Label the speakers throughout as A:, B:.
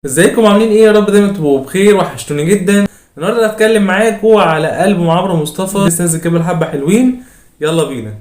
A: ازيكم عاملين ايه؟ يا رب دايما تبقوا بخير، وحشتوني جدا. النهارده هتكلم معاكم على ألبوم عمرو مصطفى لسه نازل كده حبه حلوين، يلا بينا.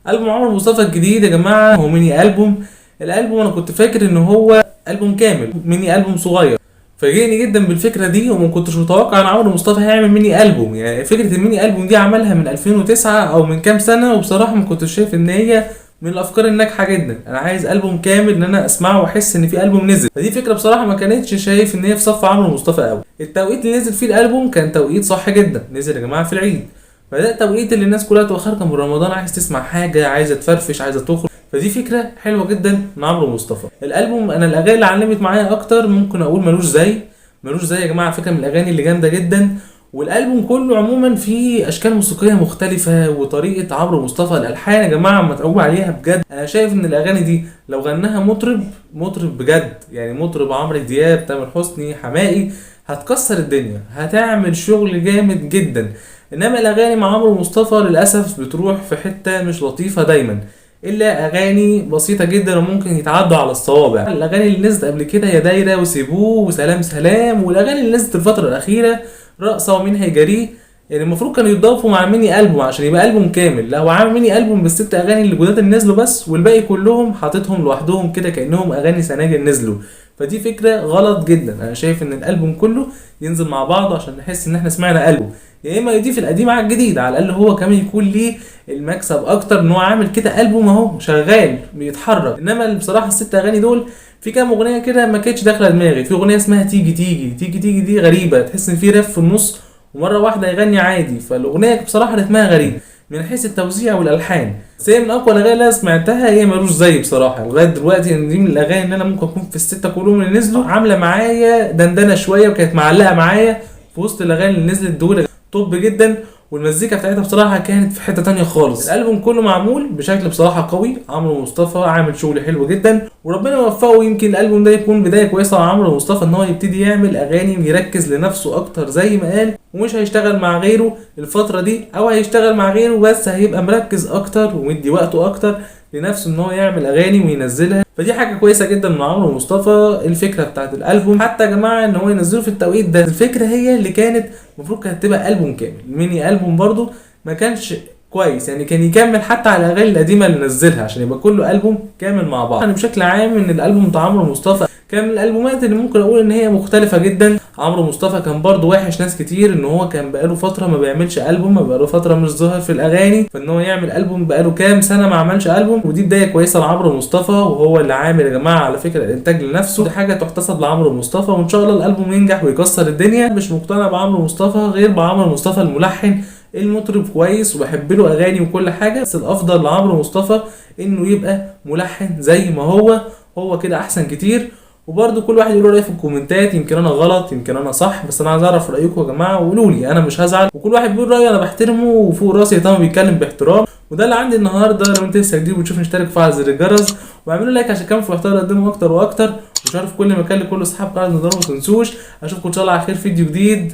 A: ألبوم عمرو مصطفى الجديد يا جماعة هو mini album. الألبوم أنا كنت فاكر إن هو ألبوم كامل، mini album صغير. فاجئني جدا بالفكرة دي، وما كنتش متوقع إن عمرو مصطفى هيعمل mini album. يعني فكرة ال mini album دي عملها من 2009 أو من كام سنة، وبصراحة ما كنتش شايف إن هي من الأفكار الناجحة جدا. أنا عايز ألبوم كامل إن أنا أسمعه وأحس إن في ألبوم نزل، فدي فكرة بصراحة ما كانتش شايف إن هي في صف عمرو مصطفى أوي. التوقيت اللي نزل فيه الألبوم كان توقيت صح جدا، نزل يا جماعة في العيد، فده التوقيت اللي الناس كلها تبقى خارجه من رمضان، عايز تسمع حاجة، عايزه تفرفش، عايزه تخرج. فدي فكرة حلوة جدا من عمرو مصطفى. الالبوم انا الاغاني اللي علمت معايا اكتر ممكن اقول ملوش زي، ملوش زي يا جماعة، فكرة من الاغاني اللي جامدة جدا. والالبوم كله عموما فيه اشكال موسيقية مختلفة، وطريقه عمرو مصطفى الالحان يا جماعة متعوب عليها بجد. انا شايف ان الاغاني دي لو غناها مطرب، مطرب بجد، يعني مطرب عمرو دياب، تامر حسني، حماقي، هتكسر الدنيا، هتعمل شغل جامد جدا. انما الاغاني مع عمرو مصطفى للاسف بتروح في حتة مش لطيفة دايما، الا اغاني بسيطة جدا وممكن يتعدوا على الصوابع. الاغاني اللي نزلت قبل كده يا دايرة وسيبوه وسلام سلام، والاغاني اللي نزلت الفترة الاخيرة رقصه ومين هيجاريه، يعني المفروض كانوا يتضافوا مع mini album عشان يبقى البوم كامل. لا، هو عامل mini album بالست اغاني اللي جداد اللي نزلوا بس، والباقي كلهم حاططهم لوحدهم كده كانهم اغاني سناجل نزلوا. فدي فكرة غلط جدا. انا شايف ان الالبوم كله ينزل مع بعضه عشان نحس ان احنا سمعنا البوم، يا اما يضيف القديم على الجديد، على الاقل هو كمان يكون ليه المكسب اكتر ان هو عامل كده البوم اهو شغال بيتحرك. انما بصراحة الست اغاني دول في كام اغنية كده ما كانتش داخله دماغي. في اغنية اسمها تيجي تيجي تيجي تيجي دي غريبة، تحس ان في رف في النص ومرة واحدة يغني عادي، فالاغنيه بصراحة رتمها غريب من حيث التوزيع والالحان. بس هي من اقوى الاغاني اللي انا سمعتها، هي ملوش زي بصراحة لغاية دلوقتي. ان دي من الاغاني اللي انا ممكن اكون في الستة كلهم اللي نزلوا عامله معايا دندنه شوية، وكانت معلقه معايا في وسط الاغاني اللي نزلت دول. طب جدا، والمزيكا بتاعتها بصراحة كانت في حتة تانية خالص. الالبوم كله معمول بشكل بصراحة قوي، عمرو مصطفى عامل شغل حلو جدا وربنا يوفقه. يمكن الالبوم ده يكون بداية كويسة مع عمرو مصطفى ان هو يبتدي يعمل اغاني ويركز لنفسه اكتر زي ما قال، ومش هيشتغل مع غيره الفترة دي، او هيشتغل مع غيره بس هيبقى مركز اكتر ومدي وقته اكتر لنفسه ان هو يعمل اغاني وينزلها. فدي حاجة كويسة جدا من عمرو مصطفى. الفكرة بتاعت الالبوم حتى يا جماعة ان هو ينزله في التوقيت ده، الفكرة هي اللي كانت المفروض كانت تبقى البوم كامل. mini album برضو ما كانش كويس، يعني كان يكمل حتى على الاغاني القديمة اللي نزلها عشان يبقى كله البوم كامل مع بعض. يعني بشكل عام ان الالبوم بتاع عمرو مصطفى كان من الالبومات اللي ممكن اقول ان هي مختلفة جدا. عمرو مصطفى كان برضو وحش ناس كتير ان هو كان بقاله فترة ما بيعملش البوم، ما بقاله فترة مش ظاهر في الاغاني، فان هو يعمل البوم بقاله كام سنة ما عملش البوم، ودي بداية كويسة لعمرو مصطفى. وهو اللي عامل يا جماعة على فكرة الانتاج لنفسه، دي حاجة تحتسب لعمرو مصطفى، وان شاء الله الالبوم ينجح ويكسر الدنيا. مش مقتنع بعمرو مصطفى غير بعمرو مصطفى الملحن، المطرب كويس وبحب له اغاني وكل حاجة، بس الافضل لعمرو مصطفى انه يبقى ملحن زي ما هو، هو كده احسن كتير. وبرده كل واحد يقول رايه في الكومنتات، يمكن انا غلط يمكن انا صح، بس انا عايز اعرف رايكم يا جماعة، وقولوا لي، انا مش هزعل، وكل واحد بيقول رايه انا بحترمه وفوق راسي طالما بيتكلم باحترام. وده اللي عندي النهارده. لو انت لسه جديد وتشوفني اشترك وفعل زر الجرس واعملوا like عشان كمان في محتوى اقدمه اكتر واكتر، وشاركوا في كل مكان لكل اصحاب قناة النضارة. ما تنسوش، اشوفكم ان شاء الله على خير في فيديو جديد.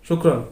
A: شكرا.